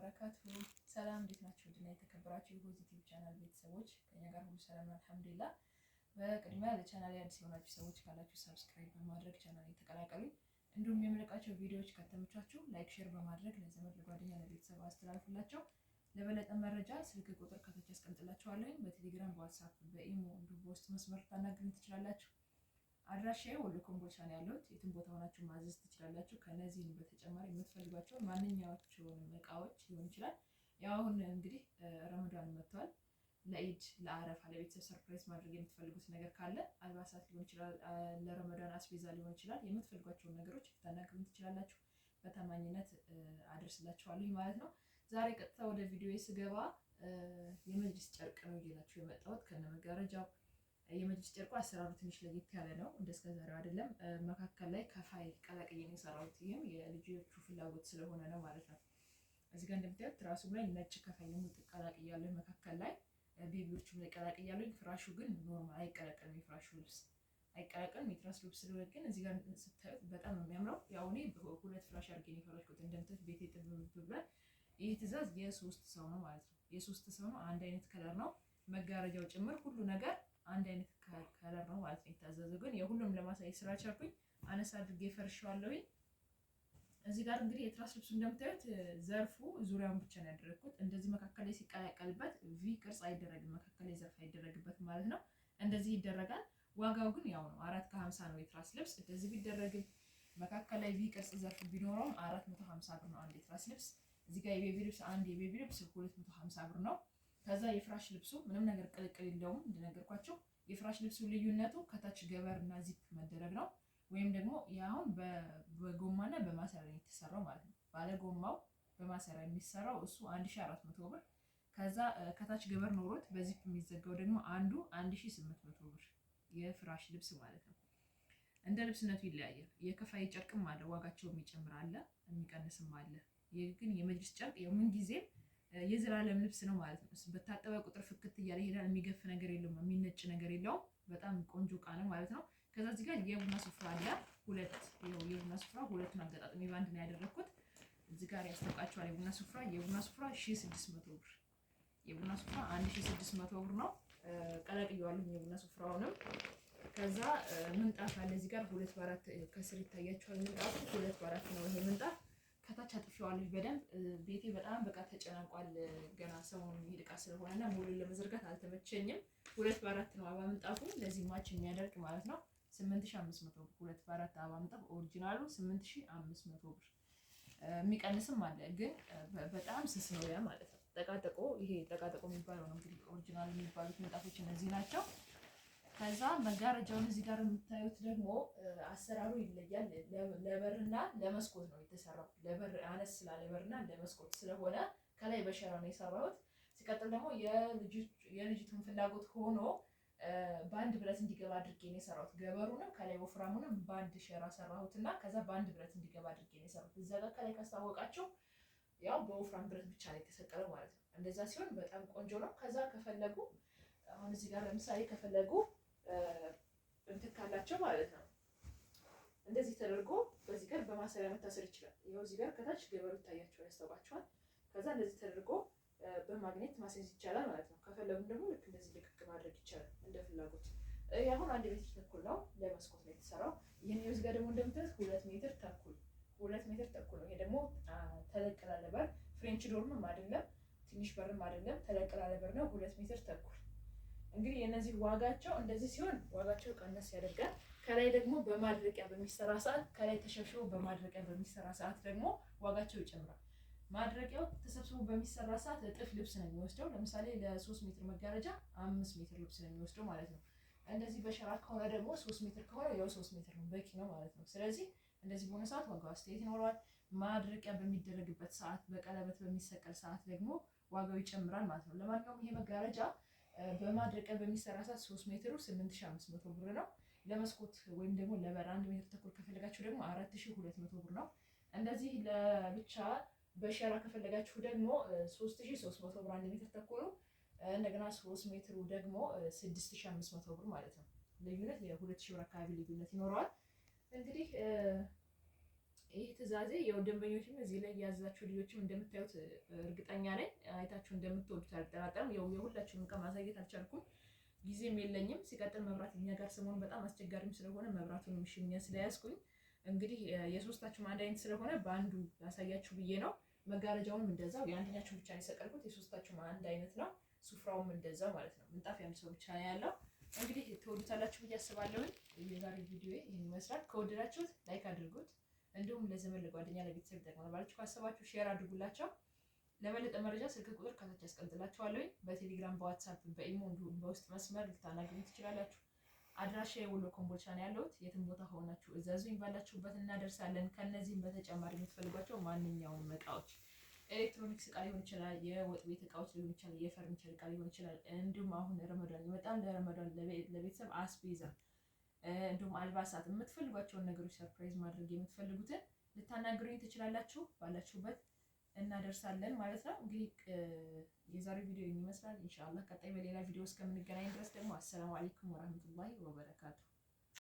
ወበረካቱ። ሰላም እንዴት ናችሁ? ድና የተከበራችሁ የፖዚቲቭ ቻናል ቤተሰቦች ከኛ ጋር ሁሉ ሰላም አልሐምዱሊላህ። በቅድሚያ ለቻናል አዲስ የሆናችሁ ሰዎች ካላችሁ subscribe በማድረግ ቻናል የተቀላቀሉ፣ እንዲሁም የምለቃቸው ቪዲዮዎች ከተመቻችሁ like፣ share በማድረግ ለዘመድ ለጓደኛ፣ ለቤተሰብ አስተላልፉላቸው። ለበለጠ መረጃ ስልክ ቁጥር ከታች አስቀምጥላችኋለሁ። በቴሌግራም፣ በዋትሳፕ፣ በኢሞ እንዲሁም በውስጥ መስመር ታናግሩኝ ትችላላችሁ። አድራሻዬ ወሎ ኮምቦልቻ ነው ያለሁት። የትም ቦታ ሆናችሁ ማዘዝ ትችላላችሁ። ከነዚህም በተጨማሪ የምትፈልጓቸው ማንኛቸውንም እቃዎች ሊሆን ይችላል። ያው አሁን እንግዲህ ረመዳን መጥቷል። ለኢድ ለአረፋ ለቤተሰብ surprise ማድረግ የምትፈልጉት ነገር ካለ አልባሳት ሊሆን ይችላል፣ ለረመዳን አስቤዛ ሊሆን ይችላል። የምትፈልጓቸውን ነገሮች ልታናግሩኝ ትችላላችሁ። በታማኝነት አደርስላችኋለሁ ማለት ነው። ዛሬ ቀጥታ ወደ ቪዲዮ ስገባ የመጅሊስ ጨርቅ ነው ይዤላችሁ የመጣሁት ከነመጋረጃው። የመጅሊስ ጨርቁ አሰራሩ ትንሽ ለየት ያለ ነው። እንደ እስከዛሬው አይደለም። መካከል ላይ ከፋይ ቀላቅዬ ነው የሰራሁት። ይህም የልጆቹ ፍላጎት ስለሆነ ነው ማለት ነው። እዚህ ጋር እንደምታዩት ትራሱም ላይ ነጭ ከፋይ ልሙጥ ቀላቅያለሁ። መካከል ላይ baby ዎቹም ላይ ቀላቅያለሁ። ፍራሹ ግን normal አይቀላቀልም። የፍራሹ ልብስ አይቀላቀልም። የትራስ ልብስ ስለሆነ ግን እዚህ ጋር ስታዩት በጣም ነው የሚያምረው። ያው እኔ ሁለት ፍራሽ አድርጌ ነው የፈረሽኩት። እንደምታዩት ቤቴ ጥብብ ብሏል። ይህ ትዕዛዝ የሶስት ሰው ነው ማለት ነው። የሶስት ሰው ነው። አንድ አይነት color ነው መጋረጃው ጭምር ሁሉ ነገር አንድ አይነት color ነው ማለት ነው የታዘዘው። ግን የሁሉም ለማሳየት ስላልቻልኩኝ አነሳ አድርጌ ፈርሼዋለሁኝ። እዚህ ጋር እንግዲህ የትራስ ልብሱ እንደምታዩት ዘርፉ ዙሪያውን ብቻ ነው ያደረግኩት። እንደዚህ መካከል ላይ ሲቀላቀልበት V ቅርጽ አይደረግም፣ መካከል ላይ ዘርፍ አይደረግበት ማለት ነው። እንደዚህ ይደረጋል። ዋጋው ግን ያው ነው፣ 450 ነው የትራስ ልብስ። እንደዚህ ቢደረግም መካከል ላይ V ቅርጽ ዘርፍ ቢኖረውም 450 ብር ነው አንድ የትራስ ልብስ። እዚህ ጋር የ baby ልብስ አንድ የ baby ልብስ 250 ብር ነው። ከዛ የፍራሽ ልብሱ ምንም ነገር ቅልቅል የለውም እንደነገርኳቸው። የፍራሽ ልብሱ ልዩነቱ ከታች ገበር እና ዚፕ መደረግ ነው። ወይም ደግሞ ያሁን በጎማና በማሰሪያ የተሰራው ማለት ነው። ባለ ጎማው በማሰሪያ የሚሰራው እሱ 1400 ብር። ከዛ ከታች ገበር ኖሮት በዚፕ የሚዘጋው ደግሞ አንዱ 1800 ብር የፍራሽ ልብስ ማለት ነው። እንደ ልብስነቱ ይለያያል። የከፋይ ጨርቅም አለ፣ ዋጋቸው የሚጨምር አለ፣ የሚቀንስም አለ። ግን የመጅሊስ ጨርቅ የምን ጊዜም የዘላለም ልብስ ነው ማለት ነው። በታጠበ ቁጥር ፍክት እያለ ይሄዳል። የሚገፍ ነገር የለውም፣ የሚነጭ ነገር የለውም። በጣም ቆንጆ እቃ ነው ማለት ነው። ከዛ እዚህ ጋር የቡና ስፍራ አለ። ሁለት ይኸው የቡና ስፍራ ሁለቱን አገጣጥሜ በአንድ ነው ያደረኩት። እዚህ ጋር ያስታውቃቸዋል። የቡና ስፍራ የቡና ስፍራ 1600 ብር፣ የቡና ስፍራ 1600 ብር ነው። ቀላቅየዋለሁ የቡና ስፍራውንም። ከዛ ምንጣፍ አለ እዚህ ጋር 2 በ4 ከስር ይታያቸዋል። ምንጣፉ 2 በ4 ነው ይሄ ምንጣፍ ከታች አጥፌዋለሁ በደንብ። ቤቴ በጣም በቃ ተጨናንቋል። ገና ሰሞኑን የሚሄድ እቃ ስለሆነና ሙሉን ለመዘርጋት አልተመቸኝም። 2 በ4 ነው አበባ ምንጣፉ ለዚህ match የሚያደርግ ማለት ነው። 8500 ብር 2 በ4 አበባ ምንጣፍ original ኡ 8500 ብር። የሚቀንስም አለ ግን በጣም ስስ ነው ያ ማለት ነው። ጠቃጠቆ ይሄ ጠቃጠቆ የሚባለው ነው እንግዲህ original የሚባሉት ምንጣፎች እነዚህ ናቸው። ከዛ መጋረጃውን እዚህ ጋር የምታዩት ደግሞ አሰራሩ ይለያል። ለበርና ለመስኮት ነው የተሰራው። ለበር አነስ ስላለ በርና ለመስኮት ስለሆነ ከላይ በሸራ ነው የሰራሁት። ሲቀጥል ደግሞ የልጅቱን ፍላጎት ሆኖ በአንድ ብረት እንዲገባ አድርጌ ነው የሰራሁት። ገበሩንም ከላይ ወፍራሙንም በአንድ ሸራ ሰራሁት እና ከዛ በአንድ ብረት እንዲገባ አድርጌ ነው የሰራሁት። እዛ ጋር ከላይ ካስታወቃቸው ያው በወፍራም ብረት ብቻ ነው የተሰቀለው ማለት ነው። እንደዛ ሲሆን በጣም ቆንጆ ነው። ከዛ ከፈለጉ አሁን እዚህ ጋር ለምሳሌ ከፈለጉ እንትን ካላቸው ማለት ነው እንደዚህ ተደርጎ በዚህ ጋር በማሰሪያ መታሰር ይችላል። ይኸው እዚህ ጋር ከታች ገበሩ ይታያቸዋል፣ ያስታውቃቸዋል። ከዛ እንደዚህ ተደርጎ በማግኔት ማስያዝ ይቻላል ማለት ነው። ከፈለጉም ደግሞ ልክ እንደዚህ ልቅቅ ማድረግ ይቻላል እንደ ፍላጎት። ይህ አሁን 1.5 ሜትር ነው ለመስኮት ነው የተሰራው። ይህን እዚህ ጋር ደግሞ እንደምታዩት 2.5 ሜትር 2.5 ሜትር ነው። ይሄ ደግሞ ተለቅ ላለ በር French door ም አይደለም ትንሽ በርም አይደለም ተለቅ ላለ በር ነው 2.5 ሜትር። እንግዲህ የእነዚህ ዋጋቸው እንደዚህ ሲሆን ዋጋቸው ቀነስ ያደርጋል። ከላይ ደግሞ በማድረቂያ በሚሰራ ሰዓት ከላይ ተሸብሽቦ በማድረቂያ በሚሰራ ሰዓት ደግሞ ዋጋቸው ይጨምራል። ማድረቂያው ተሰብስቦ በሚሰራ ሰዓት እጥፍ ልብስ ነው የሚወስደው። ለምሳሌ ለ3 ሜትር መጋረጃ 5 ሜትር ልብስ ነው የሚወስደው ማለት ነው። እንደዚህ በሸራ ከሆነ ደግሞ 3 ሜትር ከሆነ ያው 3 ሜትር ነው በቂ ነው ማለት ነው። ስለዚህ እንደዚህ በሆነ ሰዓት ዋጋው አስተያየት ይኖረዋል። ማድረቂያ በሚደረግበት ሰዓት በቀለበት በሚሰቀል ሰዓት ደግሞ ዋጋው ይጨምራል ማለት ነው። ለማንኛውም ይሄ መጋረጃ በማድረቂያ በሚሰራ ሰዓት 3 ሜትሩ 8500 ብር ነው። ለመስኮት ወይም ደግሞ ለበር 1.5 ሜትር ከፈለጋችሁ ደግሞ 4200 ብር ነው። እንደዚህ ለብቻ በሸራ ከፈለጋችሁ ደግሞ 3300 ብር 1.5 ሜትሩ፣ እንደገና 3 ሜትሩ ደግሞ 6500 ብር ማለት ነው። ልዩነት የ2000 ብር አካባቢ ልዩነት ይኖረዋል። እንግዲህ ይህ ትዕዛዜ ያው ደንበኞችም እዚህ ላይ ያዛችሁ ልጆችም እንደምታዩት እርግጠኛ ነኝ፣ አይታችሁ እንደምትወዱት አልጠራጠርም። ያው የሁላችሁንም እቃ ማሳየት አልቻልኩም፣ ጊዜም የለኝም። ሲቀጥል መብራት እኛ ጋር ሰሞኑን በጣም አስቸጋሪም ስለሆነ መብራቱንም ሽኛ ስለያዝኩኝ እንግዲህ የሶስታችሁም አንድ አይነት ስለሆነ በአንዱ ላሳያችሁ ብዬ ነው። መጋረጃውንም እንደዛው የአንደኛችሁ ብቻ ነው የሰቀልኩት፣ የሶስታችሁም አንድ አይነት ነው። ሱፍራውም እንደዛው ማለት ነው። ምንጣፍ የአንድ ሰው ብቻ ነው ያለው። እንግዲህ ትወዱታላችሁ ብዬ አስባለሁኝ። የዛሬው ቪዲዮ ይህን ይመስላል። ከወደዳችሁት like አድርጉት። እንዲሁም ለዘመድ ለጓደኛ፣ ለቤተሰብ ይጠቅማል ባላችሁ ካሰባችሁ share አድርጉላቸው። ለበለጠ መረጃ ስልክ ቁጥር ከታች አስቀምጥላችኋለሁኝ። በቴሌግራም፣ በዋትሳፕ፣ በኢሞ እንዲሁም በውስጥ መስመር ልታናግሩኝ ትችላላችሁ። አድራሻ የወሎ ኮምቦልቻ ነው ያለሁት። የትም ቦታ ሆናችሁ እዘዙኝ፣ ባላችሁበት እናደርሳለን። ከነዚህም በተጨማሪ የምትፈልጓቸው ማንኛውንም እቃዎች ኤሌክትሮኒክስ እቃ ሊሆን ይችላል፣ የወጥ ቤት እቃዎች ሊሆን ይችላል፣ የፈርኒቸር እቃ ሊሆን ይችላል። እንዲሁም አሁን ረመዳን ይመጣል። ለረመዳን ለቤተሰብ አስቤዛ እንዲሁም አልባሳት የምትፈልጓቸውን ነገሮች surprise ማድረግ የምትፈልጉትን ልታናግሩኝ ትችላላችሁ። ባላችሁበት እናደርሳለን ማለት ነው። እንግዲህ የዛሬው ቪዲዮ ይመስላል። ኢንሻአላህ ቀጣይ በሌላ ቪዲዮ እስከምንገናኝ ድረስ ደግሞ አሰላሙ አለይኩም ወራህመቱላሂ ወበረካቱ።